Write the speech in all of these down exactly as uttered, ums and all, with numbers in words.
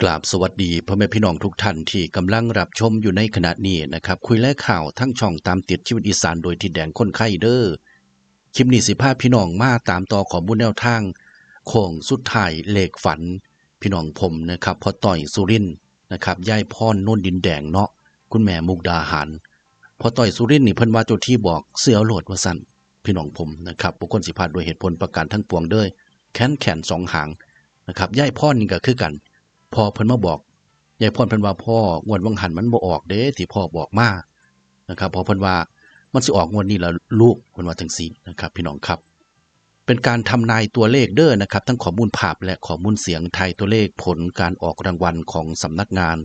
กราบสวัสดีพ่อแม่พี่น้องทุกท่านที่กำลังรับชมอยู่ในขณะนี้นะครับ คุยและข่าวทั้งช่องตามติดชีวิตอีสานโดยทิดแดงคนไข้เด้อ คลิปนี้สิพาพี่น้องมาตามต่อข้อมูลแนวทางโค้งสุดท้ายเลขฝันพี่น้องผมนะครับ พ่อต้อยสุรินทร์นะครับ ยายพรโนนดินแดงเนาะ คุณแม่มุกดาหาร พ่อต้อยสุรินทร์นี่เพิ่นว่าเจ้าที่บอกเสื้อเอาโลดว่าซั่น พี่น้องผมนะครับ บ่ควรสิพลาดด้วยเหตุผลประการทั้งปวงเด้อ แขนแขนสองหางนะครับ ยายพรนี่ก็คือกัน พ่อเพิ่นมาบอก ยายพรเพิ่นว่า "พ่อ งวดวังหันมันบ่ออกเด้ที่พ่อบอกมา" นะครับ พ่อเพิ่นว่า "มันสิออกงวดนี้ล่ะลูก" เพิ่นว่าจั่งซี้นะครับ พี่น้องครับ เป็นการทำนายตัวเลขเด้อนะครับ ทั้งข้อมูลภาพและข้อมูลเสียงทายตัวเลขผลการออกรางวัลของสำนักงาน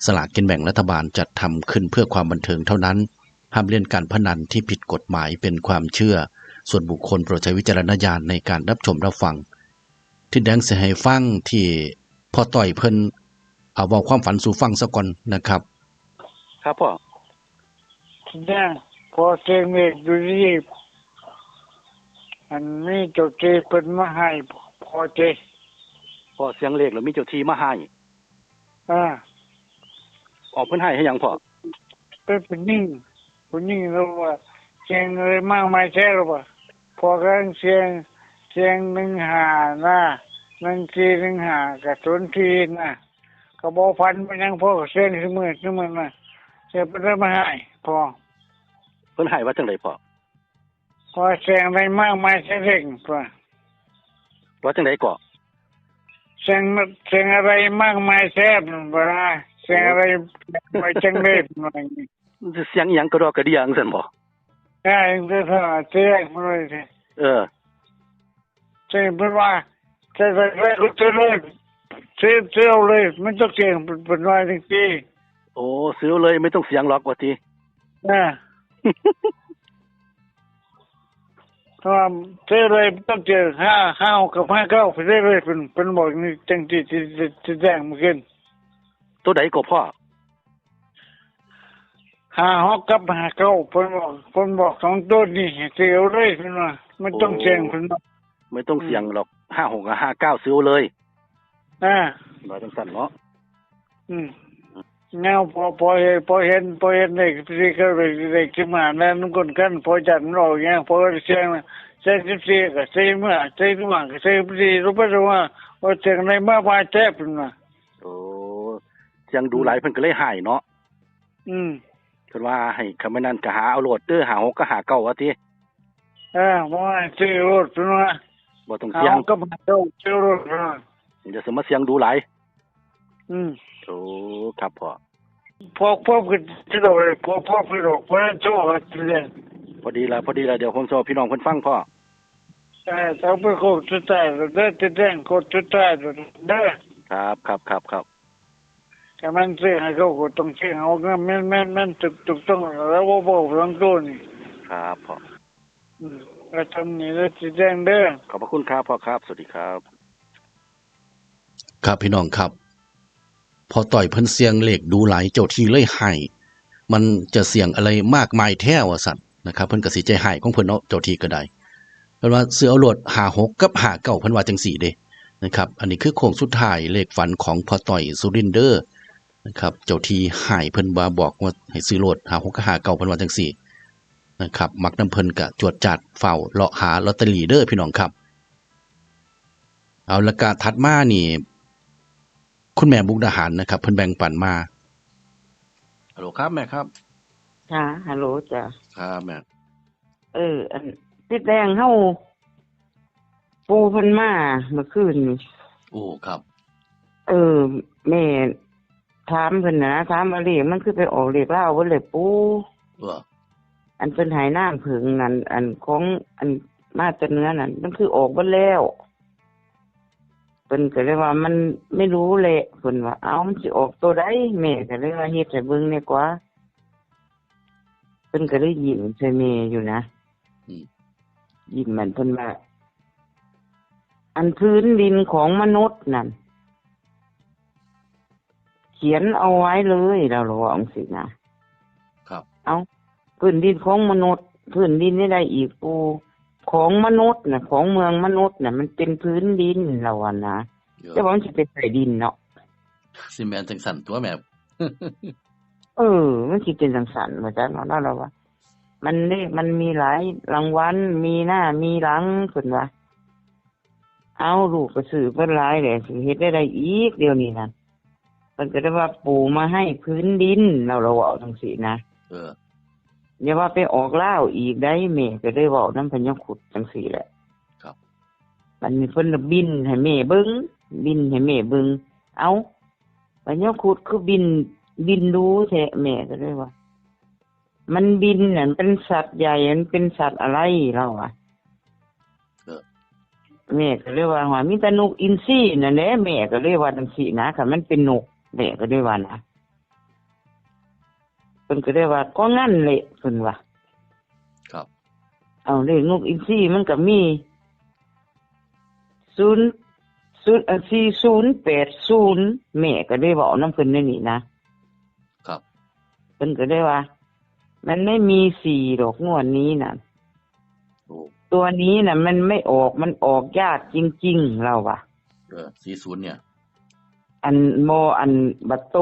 สลากกินแบ่งรัฐบาลจัดทำขึ้นเพื่อความบันเทิงเท่านั้น ห้ามเล่นการพนันที่ผิดกฎหมายเป็นความเชื่อส่วนบุคคล โปรดใช้วิจารณญาณในการรับชมรับฟัง ทิดแดงสิให้ฟังที่พ่อต้อยเพิ่นเอาเว้าความฝันสู่ฟังซะก่อนนะครับ ครับพ่อ เนี่ยพอเสียงเมฆอยู่นี่อันนี้เจ้าที่เพิ่นมาให้พอเจ พ่อเสียงเลขแล้วมีเจ้าที่มาให้ อ่า ออกเพิ่นให้ให้หยังพ่อ เป็นผู้หญิงผู้หญิงแล้วว่าเสียงอะไรมากมายแท้หรือว่าพอกำลังเสียงเสียงหนึ่งห้านะหนึ่งสี่หนึ่งห้ากับศูนย์สี่นะก็บอกฝันมันยังพอเสียงสมือสมือนะเสียงเป็นเรื่องมาให้พอ เพิ่นให้ว่าจังไดพ่อ พอเสียงอะไรมากมายแท้เร่งพอ ว่าจังไดก็ เสียงเสียงอะไรมากมายแท้เวลาเสียงอะไรไปจังเลย มันสิเสียงอีหยังกระดอกกระเดี่ยจังซั่นบ่ ใช่ก็เสียงเลย เออ เสียงเป็นว่าเสียงอะไรก็เสียงเลยเสียงเสียงเลยไม่ต้องเสียงเป็นเป็นว่าจริง โอ้ซื้อเลยไม่ต้องเสียงหรอกว่าติ ๆนะเพราะว่าเสียงเลยไม่ต้องเสียงห้าห้ากับห้าเก้าไปเรื่อยๆเป็นเป็นบอกนี่จังที่ที่ที่ที่แจ้งเมื่อกี้ ตัวใดก็พ่อ ห้าหกกับห้าเก้าเพิ่นบอกเพิ่นบอกสองตัวนี่ให้ซื้อเอาเลยเพิ่นว่าไม่ต้องเสี่ยงเพิ่นว่า ไม่ต้องเสี่ยงหรอก ห้าหกกับห้าเก้าซื้อเลย อ่า ว่าจังซั่นเนาะ อืมแนวพอพอเห็นพอเห็นพอเห็นเลขที่เขาเลขที่มาแล้วมันก้นกันพอจัดมันออกเงี้ยพอเสี่ยงนะใช้สิบสี่ก็ใช้เมื่อใช้เมื่อก็ใช้สิบสี่รู้ป่ะว่าว่าเสี่ยงในเมื่อวานแทบเพิ่นว่า โอ้เสียงดูหลายเพิ่นก็เลยให้เนาะ อืม เพิ่นว่าให้คำนั้นก็หาเอาโลดเด้อห้าหกกับห้าเก้าว่าติ เออบ่ให้ซื้อรถเพิ่นว่า บ่ต้อง เอา เสี่ยง ก็มาเจ้าซื้อรถเพิ่นว่า เดี๋ยวสิมาเสี่ยงดูหลาย อืม โอ้ครับพ่อ พวกพวกคือที่เราเลยพวกพวกคือเราพวกนั้นโชคกันเลย พอดีละพอดีละเดี๋ยวผมสิเว้าพี่น้องเพิ่นฟังพ่อ เออต้องเป็นโคตรสุดท้ายเด้อจะแจ้งโคตรสุดท้ายเด้อ ครับครับครับครับ แต่มันซื้อให้เขาก็ต้องซื้อเอาเงินแม่นแม่นแม่นถูกถูกต้องแล้วว่าบอกหลังตัวนี่ ครับพ่อ อืมก็ทำนี่แล้วจะแจ้งเด้อ ขอบพระคุณครับพ่อครับ สวัสดีครับ ครับพี่น้องครับ พ่อต้อยเพิ่นเสี่ยงเลขดูหลายเจ้าที่เลยให้ มันจะเสี่ยงอะไรมากมายแท้ว่าซั่นนะครับ เพิ่นก็สิใจให้ของเพิ่นเนาะ เจ้าที่ก็ได้ เพิ่นว่าซื้อเอาโลดห้าหกกับห้าเก้าเพิ่นว่าจังซี่เด้นะครับ อันนี้คือโค้งสุดท้ายเลขฝันของพ่อต้อยสุรินทร์เด้อนะครับ เจ้าที่ให้เพิ่นว่าบอกว่าให้ซื้อโลดห้าหกกับห้าเก้าเพิ่นว่าจังซี่นะครับ มักนำเพิ่นก็จวดจาดฟ้าวเลาะหาลอตเตอรี่เด้อพี่น้องครับ เอาละกะถัดมานี่ คุณแม่มุกดาหารนะครับ เพิ่นแบ่งปันมา ฮัลโหลครับแม่ครับ ค่ะฮัลโหลจ้ะ ครับแม่ เออ อันติดแดงเฮาปู่เพิ่นมาเมื่อคืนนี่ โอ้ครับ เออ แม่ถามเพิ่นนะถามว่าเลขมันคือไปออกเลขลาวเบิดเลยปู่ เออ อันเพิ่นให้นางเผิงนั่นอันของอันมาแต่เหนือนั่นมันคือออกเบิดแล้วเพิ่นก็เลยว่ามันไม่รู้แหละเพิ่นว่าเอามันสิออกตัวใดแม่ก็เลยว่าเฮ็ดให้เบิ่งแหน่กว่าเพิ่นก็เลยยิ้มใส่แม่อยู่นะ อืม ยิ้มมันเพิ่นว่า อันพื้นดินของมนุษย์นั่น เขียนเอาไว้เลยเราลองสินะ ครับ เอาพื้นดินของมนุษย์ พื้นดินนี่ได้อีกปูของมนุษย์นะของเมืองมนุษย์นะมันเป็นพื้นดินเราอะนะ เยอะ แต่ว่ามันจะเป็นใต้ดินเนาะ สิแม่นจั่งซั้นตั๊วแม่ เออ มันสิเป็นจั่งซั้นบ่จักเนาะ ลาวว่า มันเลขมันมีหลายรางวัล มีหน้ามีหลัง เพิ่นว่า เอ้า ลูกก็ซื้อเพิ่นหลายแหละ สิเฮ็ดได้ใดอีกเดี๋ยวนี้นั่น เพิ่นก็ได้ว่า ปู่มาให้พื้นดิน ลาว ลาวเว้าจั่งซี้นะ เออ อย่าว่าไปออกลาวอีกได้ แม่ก็ได้เว้านำพญาครุฑจั่งซี้แหละ ครับ บัดนี้เพิ่นก็บินให้แม่เบิ่ง บินให้แม่เบิ่ง เอ้า พญาครุฑคือบิน บินดูแท้ แม่ก็เลยว่า มันบินน่ะ มันเป็นสัตว์ใหญ่ มันเป็นสัตว์อะไร ลาวว่า เออ แม่ก็เลยว่า ว่ามีแต่นกอินทรีนั่นแหละ แม่ก็เลยว่าจั่งซี้นะ คันมันเป็นนก แม่ก็เลยว่านะ เพิ่นก็เลยว่า ก็งั้นแหละ เพิ่นว่า ครับ เอาเลขนกอินทรีมันก็มี ศูนย์ ศูนย์ เอ่อ สี่ศูนย์แปดศูนย์ แม่ก็ได้เว้านำเพิ่นในนี้นะ ครับ เพิ่นก็ได้ว่า มันไม่มีสี่ดอกงวดนี้น่ะ โอ้ ตัวนี้น่ะ มันไม่ออก มันออกยากจริงๆ ลาวว่า เออ สี่ศูนย์ เนี่ย อันบ่ อันบัตโต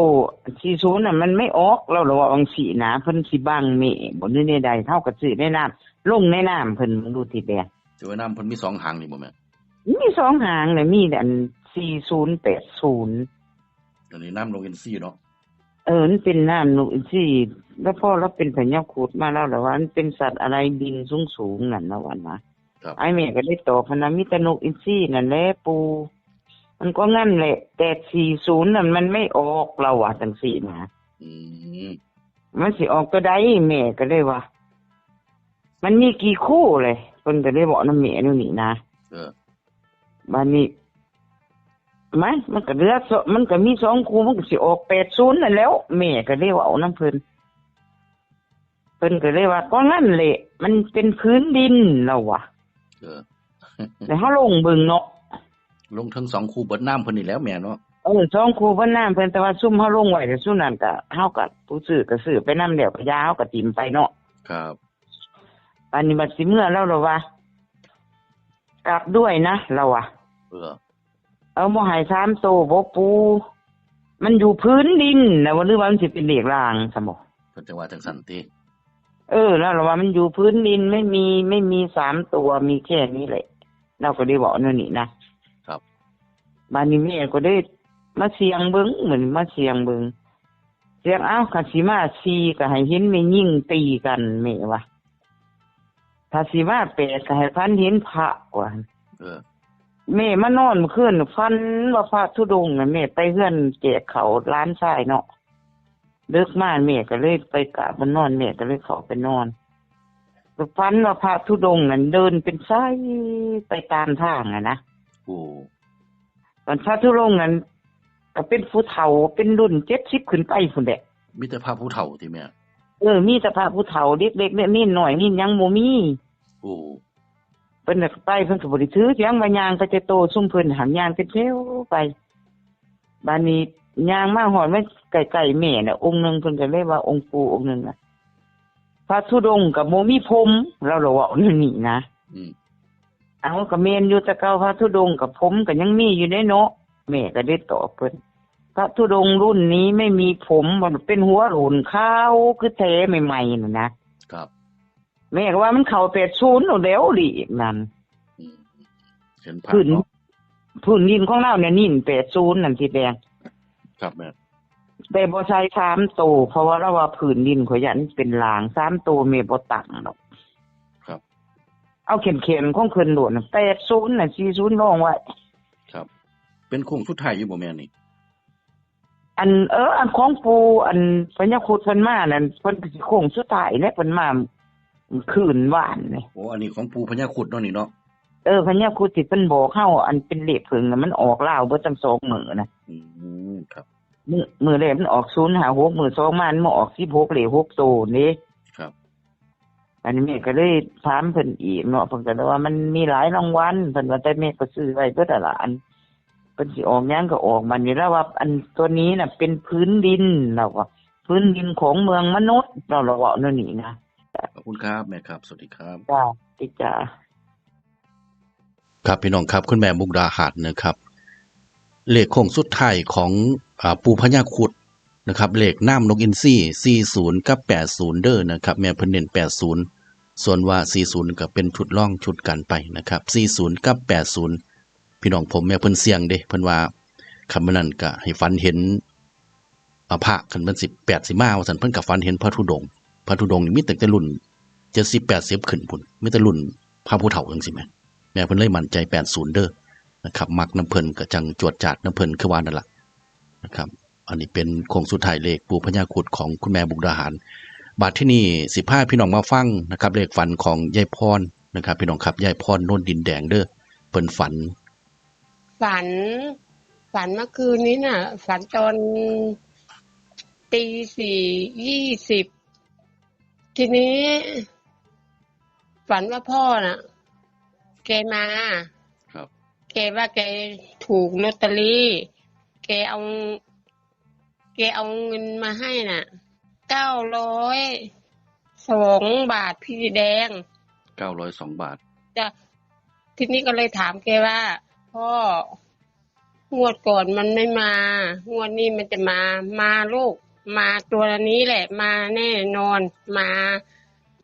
สี่ศูนย์ น่ะ มันไม่ออก ลาว ลาวว่าจั่งซี้นะ เพิ่นสิบังแม่บ่ หรือแนวใด เฮาก็ซื้อในน้ำ ลงในน้ำเพิ่น ดูติแดง แต่ว่าน้ำเพิ่นมีสองหางนี่บ่แม่ มีสองหางน่ะ มีอัน สี่ศูนย์แปดศูนย์ อันนี้น้ำนกอินทรีเนาะ เออ มันเป็นน้ำนกอินทรี แล้วพ่อเราเป็นพญาครุฑมาแล้ว ลาวว่ามันเป็นสัตว์อะไรบินสูงๆ นั่น ลาวว่านะ ครับ ไอ้แม่ก็ได้ตอบหั้นนะ มีแต่นกอินทรีนั่นแหละปู่ มันก็งั้นแหละ แปดสี่ศูนย์ นั่นมันไม่ออก ลาวว่าจั่งซี้นะ อืม มันสิออกตัวใด แม่ก็เลยว่า มันมีกี่คู่เลย เพิ่นก็เลยบอกนำแม่แนวนี้นะ เออ บัดนี้ มัน มันก็เหลือสอง มันก็มีสองคู่ มันก็สิออกแปดศูนย์นั่นแหล้ว แม่ก็เลยเว้านำเพิ่น เพิ่นก็เลยว่า ก็งั้นแหละ มันเป็นพื้นดิน ลาวว่า เออ แล้วเฮาลงเบิ่งเนาะ ลงทั้งสองคู่เบิดน้ำเพิ่นนี่แหล้วแม่เนาะ เออ สองคู่เพิ่นน้ำเพิ่น แต่ว่าซุมเฮาลงไว้ แต่ซุมนั้นก็ เฮาก็ผู้ซื้อก็ซื้อไปนำแล้ว ก็อย่า เฮาก็ถิ่มไปเนาะ ครับ บัดนี้บัดสิเมือ ลาว ลาวว่า กลับด้วยนะ ลาวว่า เออ เอาบ่ให้สามโตบ่ปู่ มันอยู่พื้นดินนะ ว่า หรือว่ามันสิเป็นเลขล่างซั่นบ่ เพิ่นจั่งว่าจั่งซั้นติ เออ ลาว ลาวว่ามันอยู่พื้นดิน ไม่มี ไม่มีสามตัว มีแค่นี้แหละ ลาวก็ได้เว้าแนวนี้นะ ครับ บัดนี้แม่ก็ได้มาเสี่ยงเบิ่ง เหมือนมาเสี่ยงเบิ่ง เสี่ยง เอ้า คันสิมาสี่ก็ให้เห็นแม่ยิ่งตีกัน แม่ว่า ถ้าสิมาแปดก็ให้ฝันเห็นพระ ว่า เออ แม่มานอนเมื่อคืน ฝันว่าพระธุดงค์น่ะ แม่ไปเฮือนแจกข้าวหลานชายเนาะ ดึกมาแม่ก็เลยไปกราบมานอน แม่ก็เลยเข้าไปนอน ฝันว่าพระธุดงค์นั่นเดินเป็นสายไปตามทางอะนะ โอ้ ตอนพระธุดงค์นั้นก็เป็นผู้เฒ่า เป็นรุ่นเจ็ดสิบขึ้นไปพุ้นแหละ มีแต่พระผู้เฒ่าติแม่ เออ มีแต่พระผู้เฒ่า เด็กๆ เน้นน้อย เน้นหยังบ่มี โอ้ เพิ่นน่ะไป เพิ่นก็บ่ได้ถือหยัง ว่าย่างไปแต่โต ซุมเพิ่นหันย่างเป็นแถวไป บัดนี้ย่างมาฮอดมาใกล้ๆแม่น่ะ องค์หนึ่ง เพิ่นก็เลยว่า องค์ปู่องค์หนึ่งน่ะ พระธุดงค์ก็บ่มีผม ลาวละเว้าแนวนี้นะ อืม เอาก็แม่นอยู่ แต่เก่าพระธุดงค์กับผมก็ยังมีอยู่เด้เนาะ แม่ก็ได้ตอบเพิ่น พระธุดงค์รุ่นนี้ไม่มีผม มันเป็นหัวโล้นขาวคือแท้ใหม่ๆนั่นนะ ครับ แม่ก็ว่ามันเข้าแปดศูนย์แล้ว แล้วหลีกนั่น อืม เห็นภาพ พื้น เนาะ พื้นดินของลาวเนี่ยนิ่นแปดศูนย์นั่นสิแดง ครับแม่ แต่บ่ใช่สามโต เพราะว่าลาวว่าพื้นดินข่อยย่านเป็นลาง สามโตแม่บ่ตั้งดอก ครับ เอาแขนๆของเพิ่นโลดน่ะ แปดศูนย์น่ะ สี่ศูนย์รองไว้ ครับ เป็นโค้งสุดท้ายอยู่บ่แม่นี่ อัน เออ อันของปู่ อันพญาครุฑเพิ่นมานั่น เพิ่นก็สิโค้งสุดท้ายแหละ เพิ่นมาคืนวานนี่ โอ้ อันนี้ของปู่พญาครุฑเนาะนี่เนาะ เออ พญาครุฑที่เพิ่นบอกเฮา อันเป็นเลขเพิ่งน่ะ มันออกลาวเบิดทั้งสองมื้อนะ อืม ครับ มื้อ มื้อแรกมันออกศูนย์ห้าหก มื้อสองมามันมาออกสิบหก เลขหกโตนี่ ครับ อันนี้แม่ก็เลยถามเพิ่นอีกเนาะ เพิ่นก็เลยว่ามันมีหลายรางวัล เพิ่นว่า แต่แม่ก็ซื้อไว้เบิดอะล่ะ อันเพิ่นสิออกหยังก็ออก บัดนี้ลาวว่า อันตัวนี้น่ะเป็นพื้นดิน ลาวว่า พื้นดินของเมืองมนุษย์ ลาว ลาวเว้าแนวนี้นะ ขอบคุณครับแม่ครับ สวัสดีครับ จ้า ติจ้า ครับพี่น้องครับ คุณแม่มุกดาหารนะครับ เลขโค้งสุดท้ายของ อ่า ปู่พญาครุฑนะครับ เลขนามนกอินทรี สี่ศูนย์ กับ แปดศูนย์ เด้อนะครับ แม่เพิ่นเน้น แปดศูนย์ ส่วนว่า สี่ศูนย์ ก็เป็นชุดรองชุดกันไปนะครับ สี่ศูนย์ กับ แปดศูนย์ พี่น้องผม แม่เพิ่นเสี่ยงเด้ เพิ่นว่าคันมื้อนั้นก็ให้ฝันเห็น อ่า พระ คันเพิ่นสิ แปดสิมาว่าซั่น เพิ่นก็ฝันเห็นพระธุดงค์ พระธุดงค์นี่มีตั้งแต่รุ่น เจ็ดสิบ แปดสิบ ขึ้นพุ้น มีแต่รุ่นพระผู้เฒ่าจั่งซี้แหม แม่เพิ่นเลยมั่นใจ แปดศูนย์ เด้อนะครับ มักนำเพิ่นก็จั่งจวดจาดนำเพิ่น คือว่านั่นล่ะนะครับ อันนี้เป็นโค้งสุดท้ายเลขปู่พญาครุฑของคุณแม่มุกดาหาร บัดที่นี่สิพาพี่น้องมาฟังนะครับ เลขฝันของยายพรนะครับ พี่น้องครับ ยายพรโนนดินแดงเด้อ เพิ่นฝัน ฝัน ฝันเมื่อคืนนี้น่ะ ฝันตอนตีสี่ยี่สิบ ทีนี้ ฝันว่าพ่อน่ะ แกมา ครับ แกว่าแกถูกลอตเตอรี่ แกเอา แกเอาเงินมาให้น่ะ เก้าร้อยสองบาทพี่แดง เก้าร้อยสองบาท จ้ะ ทีนี้ก็เลยถามแกว่า พ่อ งวดก่อนมันไม่มา งวดนี้มันจะมา มาลูก มาตัวนี้แหละ มาแน่นอน มา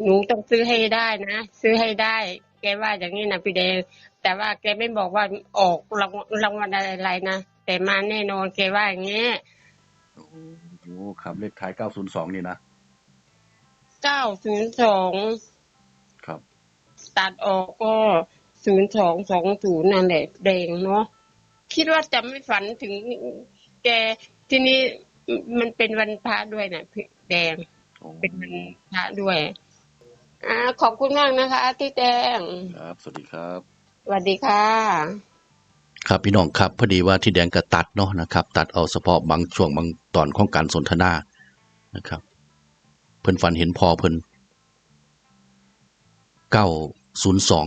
หนูต้องซื้อให้ได้นะ ซื้อให้ได้ แกว่าอย่างนี้นะพี่แดง แต่ว่าแกไม่บอกว่าออกรางวัล รางวัลอะไรนะ แต่มาแน่นอน แกว่าอย่างเงี้ย โอ้ ครับ เลขท้าย เก้าศูนย์สอง นี่นะ เก้าศูนย์สอง ครับ ตัดออกก็ ศูนย์สองสองศูนย์ นั่นแหละ แดงเนาะ คิดว่าจะไม่ฝันถึงแก ทีนี้มันเป็นวันพระด้วยนะพี่แดง โอ้ เป็นวันพระด้วย อ่า ขอบคุณมากนะคะ ที่แจ้ง ครับ สวัสดีครับ สวัสดีค่ะ ครับพี่น้องครับ พอดีว่าที่แดงก็ตัดเนาะนะครับ ตัดเอาเฉพาะบางช่วงบางตอนของการสนทนานะครับ เพิ่นฝันเห็นพ่อเพิ่น เก้าศูนย์สอง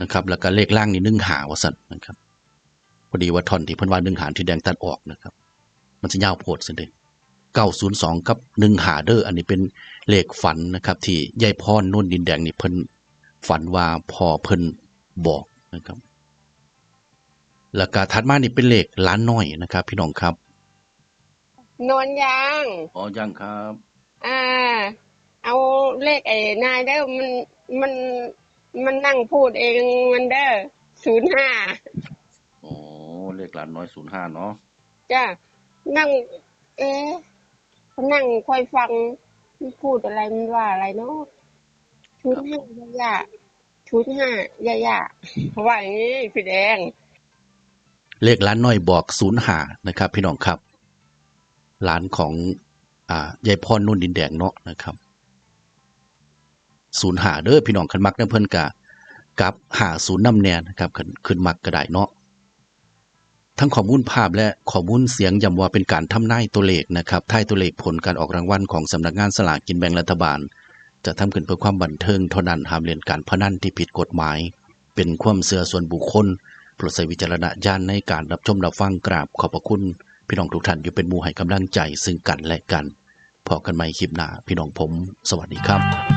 นะครับ แล้วก็เลขล่างนี่ หนึ่งห้า ว่าซั่นนะครับ พอดีว่าท่อนที่เพิ่นว่า หนึ่งห้า ที่แดงตัดออกนะครับ มันสิยาวโพดซั่นเด้ เก้าศูนย์สอง กับ หนึ่งห้า เด้อ อันนี้เป็นเลขฝันนะครับ ที่ยายพรโนนดินแดงนี่เพิ่นฝันว่าพ่อเพิ่นบอกนะครับ แล้วก็ถัดมานี่เป็นเลขหลานน้อยนะครับ พี่น้องครับ นอนยัง อ๋อ ยังครับ อ่า เอาเลขไอ้นายเด้อ มัน มัน มันนั่งพูดเองมันเด้อ ศูนย์ห้า อ๋อ เลขหลานน้อย ศูนย์ห้า เนาะ จ้ะ นั่ง เอ๊ะ นั่งคอยฟัง มันพูดอะไร มันว่าอะไรเนาะ ศูนย์ห้า ย่าย่า ศูนย์ห้า ย่าย่า ว่าอย่างนี้พี่แดง เลขหลานน้อยบอก ศูนย์ห้า นะครับ พี่น้องครับ หลานของ อ่า ยายพรโนนดินแดงเนาะนะครับ ศูนย์ห้า เด้อ พี่น้อง คันมักนำเพิ่นกะกลับ ห้าศูนย์ นำแน่นะครับ คัน คันมักก็ได้เนาะ ทั้งข้อมูลภาพและข้อมูลเสียงย้ำว่าเป็นการทำนายตัวเลขนะครับ ทายตัวเลขผลการออกรางวัลของสำนักงานสลากกินแบ่งรัฐบาล จัดทำขึ้นเพื่อความบันเทิงเท่านั้น ห้ามเล่นการพนันที่ผิดกฎหมาย เป็นความเชื่อส่วนบุคคล โปรดใช้วิจารณญาณในการรับชมรับฟัง กราบขอบพระคุณพี่น้องทุกท่าน อยู่เป็นหมู่ให้กำลังใจซึ่งกันและกัน พบกันใหม่คลิปหน้า พี่น้องผม สวัสดีครับ